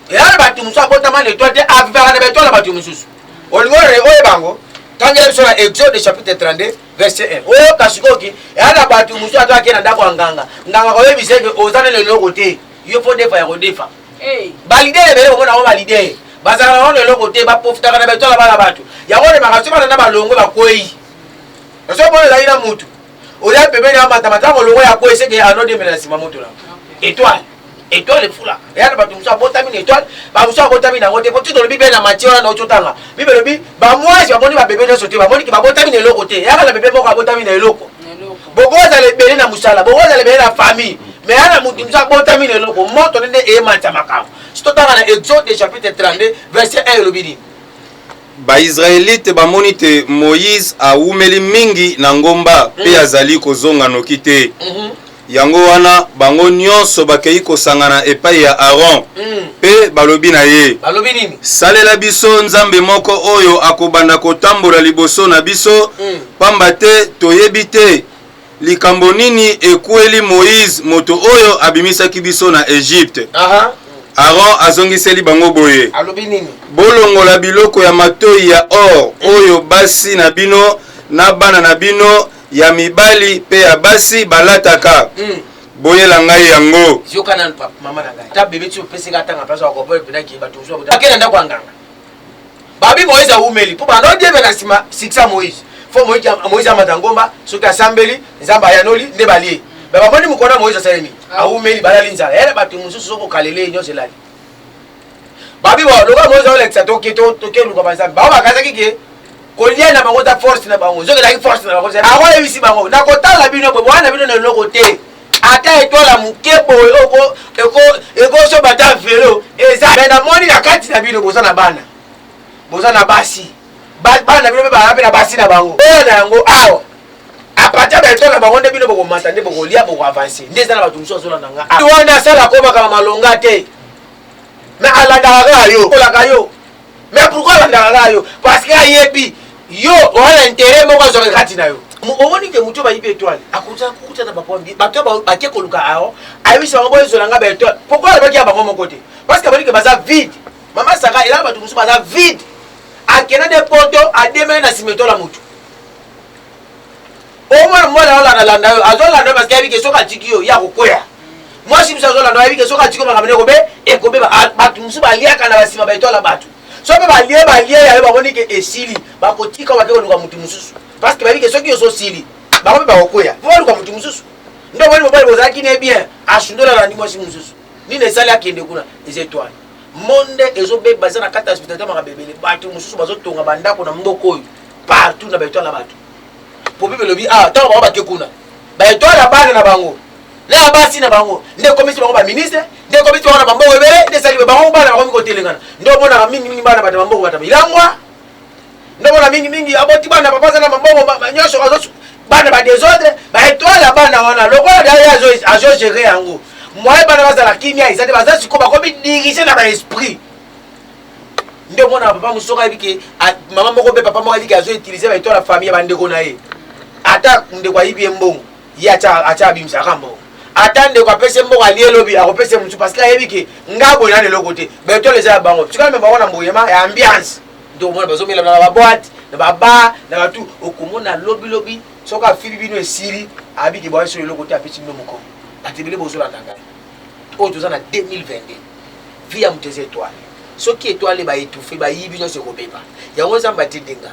Eyana bato mosusu abotama na étoile te, avivaka na baétoile ya bato mosusu. Olingi oyeba yango, tangela biso na Exode chapitre 32 verset 1. Oyoka sikoki, eya na bato mosusu ata ake na ndako ya nganga, nganga koyebisa eke oza nano eloko te, yo faut defa ya kodefa. Baleader ebele bomona yango, baleader bazalaka na wana eloko te, baprofitaka na baétoile bana bato. Yango olembaka soki bana na balongwe bakwei. Soki bona ezali na mutu oya pembeni ya matama, ntango olongwe ya kwei, seke anodemela na nsima moto na étoile. Étoile efula eya na bato mosusu abotami na étoile, bamosusu abotami na yango te. Po ti tolobi mpe na Matthieu wana nauti otanga, Bible elobi bamwasi bamoni babebe nyonso te, bamoniki babotami na eloko te. Eyaka na bebe moko abotami na eloko. Bokozala ebele na mosala, bokozala ebele na famille, mais ya na motu mosusu abotami na eloko, moto nde eyematisa makambo. Si totanga na Exode chapitre 32 verset 1, elobi nini? Baisraelite bamoni te Moïse awumeli mingi na ngomba mpe azali kozonga noki te. Yango wana bango nyonso bakei kosangana epai ya Aron mpe balobi na ye, Balobi nini? Salela biso nzambe moko oyo akobanda kotambola liboso na biso, pamba te toyebi te likambo nini ekweli Moize, moto oyo abimisaki biso na Egypte. Aha. Aron azongiseli bango boye, Alobi nini? Bolongola biloko ya matoi ya or oyo basi na bino na bana na bino ya mibali mpe ya basi balataka, boyela ngai yango. Yoka nanu papa, mama na ngai. Ta bebe ti opesi nga tanga place ya koboya mpena ke bato mosusu bakota. Akenda ndako ya nganga. Babi Moïse awumeli mpo banda odiembela na nsima succès ya Moïse. Fo Moïse Moïse amata ngomba soki asambeli Nzambe ayanoli nde balie. Me bamoni mokolo na Moïse asalemi awumeli balali nzala. Yala bato mosusu soki okalele ye nyonso elali. Babi bo lokola Moïse aolekisa toke toke luka banzambe. Bango bakazaki ke kolia na bango eza force na bango nzoka ezalaki force na bango akoyebisi bango nakotala bino boye boya na bino na eloko te ata etoile ya moke boye ekosoba ata velo eza me namoni na kati na bino boza na bana boza na basi bana na bino mpe baa mpe na basi na bango oyo na yango awa apartir ya baetoile na bango nde bino bokomata nde bokolia bokoavanse nde eza na bato mosusu azolanda nga wana asala akomaka malonga te me alandaka kaka yo olaka yo Mais pourquoi alandaka kaka yo? Parce que ayebi yo oza na intérêt moko azwaka kati na yo. Omoni ke moto bayibi étoile akoza kokuta na bapo bato bake koluka awa ayebisi bango boyezola nga ba étoile. Pourquoi alobaki ya bango moko te? Parce que amoni ke baza vide. Mama Saka elaka bato mosusu baza vide. Akenda nde poto ademeli na nsima étoile ya motu. Omwana mwana olanda landa yo azolanda yo parce que ayebi ke soki atiki yo ye akokwea. Mwasi mosusu azolanda yo ayebi ke soki atiki yo makambo ekobe ekobeba. Bato mosusu baliaka na basima ba etoile ya bato. Soki mpe balie balie ya yo bamoni ke esili bakotika yo bake koluka motu mosusu parce que bayebi ke soki yo osili bango mpe bakokwea mpo baluka motu mosusu. Nde omoni mobali bozalaki ne bien asundola alandi mwasi mosusu nini esali akende kuna eza etoile. Monde ezobeba eza na kati ya hospitalité makambo ebele bato mosusu bazotonga bandako na mboka oyo partout na ba etoile ya bato. Po bible elobi awa ntango bango bake kuna ba etoile ya bana na bango na ya basi na bango nde ekomisi bango ba ministre nde ekomisi bango na bambongo ebele nde esali bango bana bakomi kotelengana nde omonaka mingi mingi bana bato ya bambongo bato bilangwa nde omona mingi mingi aboti bana papa aza na bambongo nyonso bana ba desordre ba etoile ya bana wana lokola daya azo gérer yango moyen bana bazala kimia eza te baza sikoyo bakomi dirige na ba esprit Nde omonaka papa mosusu soki ayebi ke mama moko mpe papa moko ayebi ke azo utiliser ba etoile ya famille ya bandeko na ye, ata ndeko ayibi ye mbongo ye atia atia abimisaka mbongo, ata ndeko apesi ye mbongo alie lobi akopesa ye mosusu parce que ayebi ke nga boye nanu eloko te, ba etoile eza ya bango. Tika mema bango na mboyema ya ambiance, nde okomona bazomela na ba boite na ba bar na ba tout, okomona lobi lobi soki afibi bino esili ayebi ke boye soki eloko te apesi bino mokongo. Bato ebele bozolanda ngai oyo toza na 2022 vie ya moto eza etoile soki etoile ba étouffe bayibi nyonso ekobeba yango nzambe atindi nga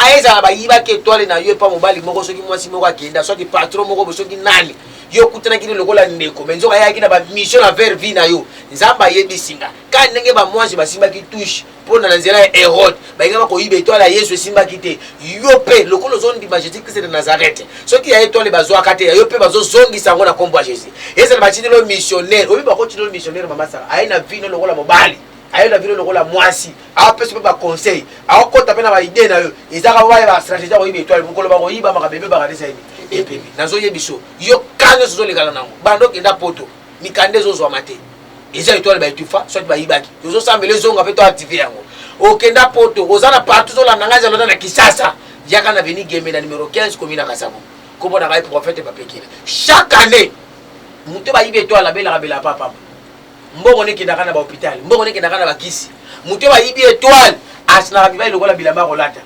aezala bayibaki etoile na yo epa mobali moko soki mwasi moko akenda soki patron moko soki nani yo okutanaki ne lokola ndeko me nzoka ayaki na bamission na vers vie na yo nzambe ayebisi nga ka ndenge bamwasi basimbaki touche mpo na nzela ya Herode balingaki bakoyiba etoile ya Yesu esimbaki te. Yo mpe lokola ozondima Jesus Christ de Nazareth, soki ya etoile bazwaka te, ya yo mpe bazozongisa yango na nkombo ya Jesus. Ezala batindeli yo missionnaire, oyebi bakotindeli yo missionnaire mama Sara, aye na vino lokola mobali, aye na vino lokola mwasi, apesi mpe baconseil, akokota mpe na baide na yo, ezaka waya ba stratégie ya koyiba etoile, mokolo bakoyiba makambo ebebaka te sayebi epebi. Nazoyebiso yo ka nyonso ozolekana nango, banda okenda poto mikanda ezozwama te eza etoile ba etufa soit bayibaki tozosambela ezonga mpe to active yango okenda poto oza na partout ozolanda ngai zalota na kisasa yaka na veni gembe na numero 15 komi na kasabu kombo na ngai prophète bapekela chaque année moto bayibi etoile abelaka bela papa mbongo nekendaka na bahôpital mbongo nekendaka na bakisi moto bayibi etoile asinaka mibali lokola bilamba kolata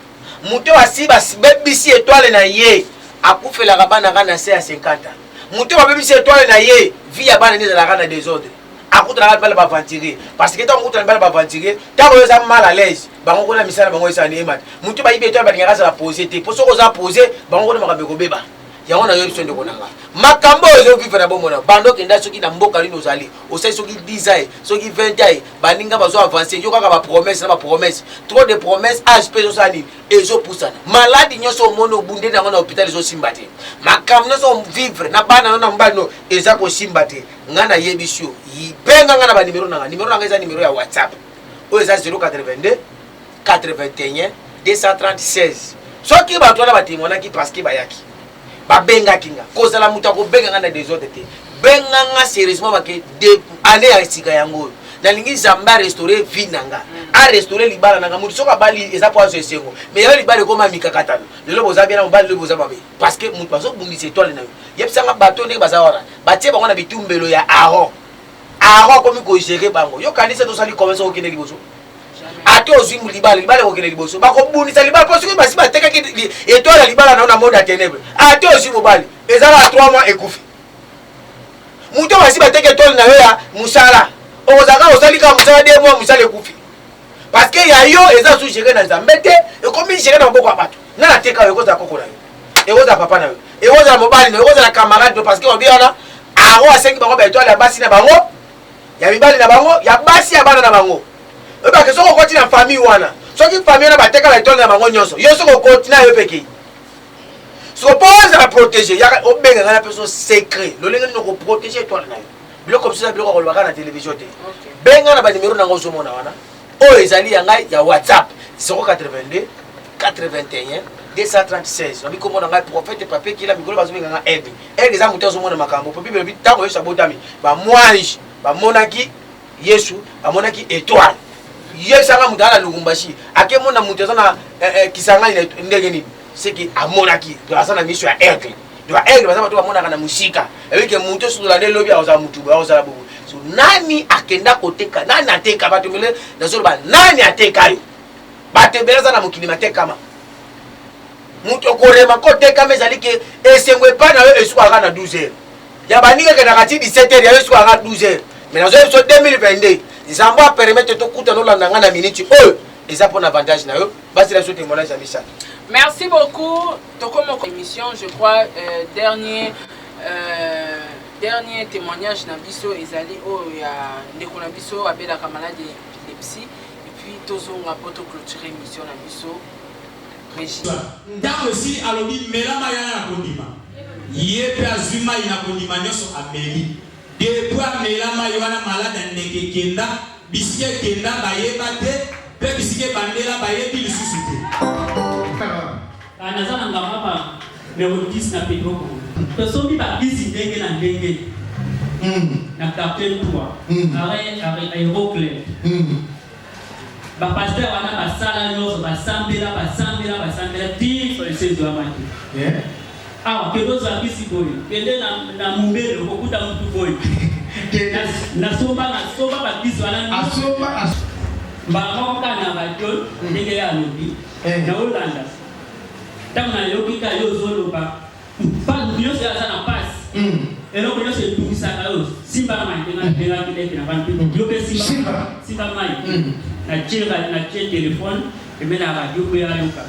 moto asi babebisi etoile na ye akufelaka bana ka na se ya 50 ans Moto babebisi etoile na ye, vie ya bana nde ezalaka na desordre. Akutanaka mibali ba aventurier parce que ntango okutana mibali ba aventurier, ntango yo oza mal à l'aise, bango kuna misala bango esala emata. Moto bayibi etoile balingaka azala pose te, po soki oza pose, bango kuna makambo ekobeba. Yango nayobi biso ndeko na nga. Makambo oyo ozo vivre na bomoi na banda okenda soki na mboka nini ozali, osali soki 10 ans, soki 20 ans, baninga bazo avancer, yo kaka ba promesse na ba promesse. Trop de promesse, age pe ezosala nini? Ezopusana. Maladi nyonso omoni obundeli yango na hôpital ezosimba te. Makambo nyonso ovivre na bana no na mobali no eza kosimba te. Nga nayebisi yo, benga nga na ba numero na nga. Numero na nga eza numero ya WhatsApp. Oyo eza 082 81 236. Soki bato wana batemoinaki parce que bayaki. Babengaki nga. Kozala moto akobenga nga na desordre te. Benga nga sérieusement bake de année ya sika yango oyo. Nalingi Nzambe a restaurer vie na nga. A restaurer libala na nga. Moto soki abali eza po azwa esengo. Mais yayo libala ekoma mikakatano. Lelo boza bien na mobali lobi boza mabe. Parce que moto bazobundisa étoile na yo. Yebisa nga bato ndenge baza wana. Batie bango na bitumbelo ya Aaron. Aaron akomi ko gérer bango. Yo kanisa tosali commerce okende liboso. Ata ozwi libala, libala ekokende liboso. Bakobundisa libala mpo soki basi batekaki etoile ya libala na yo na monde ya tenebre. Ata ozwi mobali, eza kaka 3 mois ekufi. Moto basi bateki etoile na yo ya mosala. Okozala kaka osali kaka mosala 2 mois mosala ekufi. Parce que ya yo eza sous gérer na Nzambe te, ekomi gérer na maboko ya bato. Nani ateka yo ekozala koko na yo. Ekozala papa na yo. Ekozala mobali na yo, ekozala camarade no parce que obi wana Aaron asengi bango ba etoile ya basi na bango, ya mibali na bango, ya basi ya bana na bango. Oyebaka soki okoti na famille wana, soki famille wana bateka ba etoile na bango nyonso, yo soki okoti na yo pe kei. Soko po ozala protéger, yaka obenga ngai na peso secret. Lolenge nini oko protéger etoile na yo. Biloko mosusu eza biloko ya koloba kaka na television te. Benga na ba numero na ngai ozomona wana. Oyo ezali ya ngai ya WhatsApp 082 81 236. Nabi kombo na ngai prophète Papy Kila mikolo bazobenga ngai Aigle. Aigle eza moto azomona makambo. Po Bible elobi ntango Yesu abotami, ba mwange bamonaki Yesu, bamonaki étoile. Yebisa ngai moto aza na Lubumbashi, akemona moto aza na eh, eh, Kisangani na ndenge nini? C'est que amonaki, donc aza na miso ya aigle. Donc aigle baza bato bamonaka na mosika. Eyebi ke moto soki olandi lobi akozala motu boye, akozala boye. So nani akenda koteka, nani ateka bato ebele, nazoloba nani ateka yo? Bato ebele aza na mokili matekama. Moto okorema kotekama ezali ke esengo epai na yo esukaka na 12 heures. Ya baninga ekendaka ti 17 heures, ya yo esukaka 12 heures. Mais nazoyebi biso 2022, Nzambe a permettre tokutana olanda ngai na minute oyo eza mpo na avantage na yo. Basila biso témoignage ya misato. Merci beaucoup. Tokoma émission, je crois euh, dernier euh, dernier témoignage na biso ezali oyo ya ndeko na biso abelaka malade ya épilepsie et puis tozonga po to clôturer émission na biso. Régie. Ntango esi alobi mela mai wana na kondima, ye mpe azwi mai na kondima nyonso ameli. Depuis amela mai wana malade ya ndeke ekenda, bisika ekenda bayeba te, mpe bisika ebandela bayebi lisusu te. Ah, naza na ngamba ba numero 10 na Pedro Congo. Tosombi ba kisi ndenge na ndenge na quartier 3 arrêt arrêt aéroclub. Ba pasteur wana basala nyonso basambela basambela basambela ti solution ezwama te. Awa kende ozwa kisi boye, kende na, na Mumbele okokuta mutu boye. Nasomba nasomba ba kisi wana nyonso. Mbala moko kaka na radio ndenge ye alobi naolanda ntango nayoki kaka yo ozoloba moto nyonso oyo aza na mpasi eloko nyonso etungisaka yo simba mai ndenge nabengaki leki na bana yo mpe simba simba mai natie telefone pembeni na radio mpe ayoka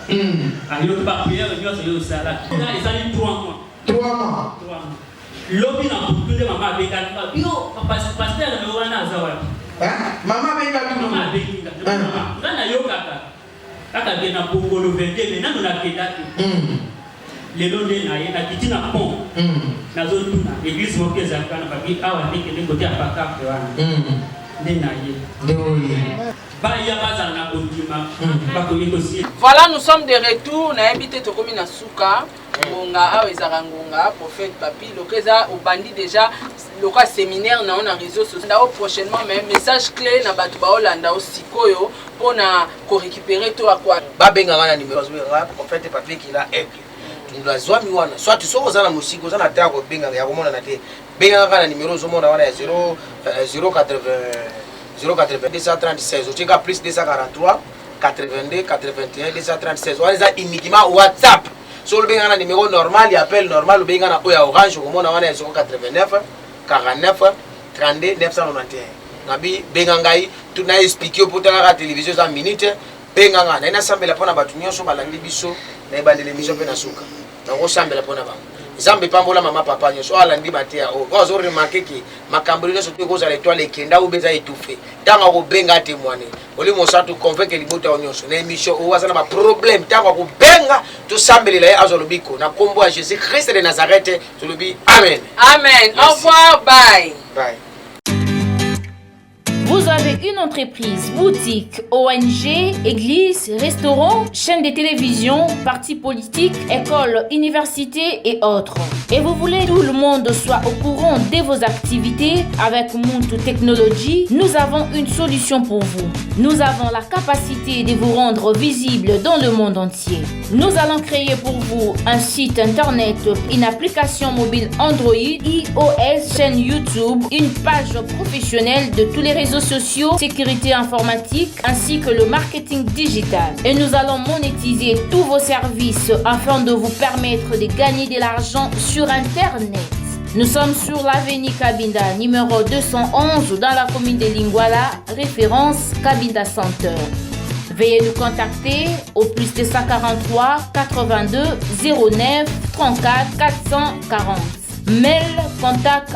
ayoki bapriere nyonso yo osalaki ezali 3 mois 3 mois Lobi na butu nde mama abengaki nga yo pasteur na yo wana aza wapi? Mama abengaki mama abengi nga mama nga nayokaka kaka ke na bongolo 22 mais nanu nakenda te. Lelo nde naye nakiti na pont nazotuna eglise moko ezalaka na babi awa nde kende kote ya pancarte wana nde naye baya bazala na kondima bakoki kosi. Voilà, nous sommes de retour. Nayebi te tokomi na suka. Ngonga awa ezalaka ngonga prophète papi loka eza obandi déjà loka séminaire na yo na réseau sociaux nda prochainement mais message clé na bato baolanda yo sikoyo mpo na korécupérer to akwa babenga nga na numéro azobengaka prophète papi kila aigle nazwami wana soit soki oza na mosika oza na temps ya kobengaka ya komonana te bengaka kaka na numéro ozomona wana ya 0 080 080 236 otie kaka plus 243 82 81 236 wana eza uniquement whatsapp soki obenga na numero normal ya appel normal obenga na oyo ya orange okomona wana ya 089 49 32 991 nabi benga ngai na explike yo mpo talaka televizio eza minute benga ngai naye nasambela mpo na bato nyonso balandi biso na ebandeli emission mpe na suka nakosambela mpo na bango nzambe pambola mama papa nyonso oyo alandi mateya oyo oyo azo remarke ke makambo nyonso to ekozala etoile ekenda oyo eza étouffe ntango akobenga atemoigne molimo mosantu convaincre libota oyo nyonso na émission oyo aza na baproblème ntango akobenga tosambelela ye azwa lobiko na nkombo ya jésus christ de nazareth tolobi amen amen au revoir bye bye Vous avez avez une entreprise, boutique, ONG, église, restaurant, chaîne de télévision, parti politique, école, université et autres, et vous voulez que tout le monde soit au courant de vos activités avec Muntu Technology, nous avons une solution pour vous. Nous avons la capacité de vous rendre visible dans le monde entier. Nous allons créer pour vous un site internet, une application mobile Android, iOS, chaîne YouTube, une page professionnelle de tous les réseaux sociaux, sécurité informatique ainsi que le marketing digital. Et nous allons monétiser tous vos services afin de vous permettre de gagner de l'argent sur Internet. Nous sommes sur l'avenue Kabinda, numéro 211, dans la commune de Lingwala, référence Kabinda Center. Veuillez nous contacter au plus 243 82 09 34 440. Mail contact.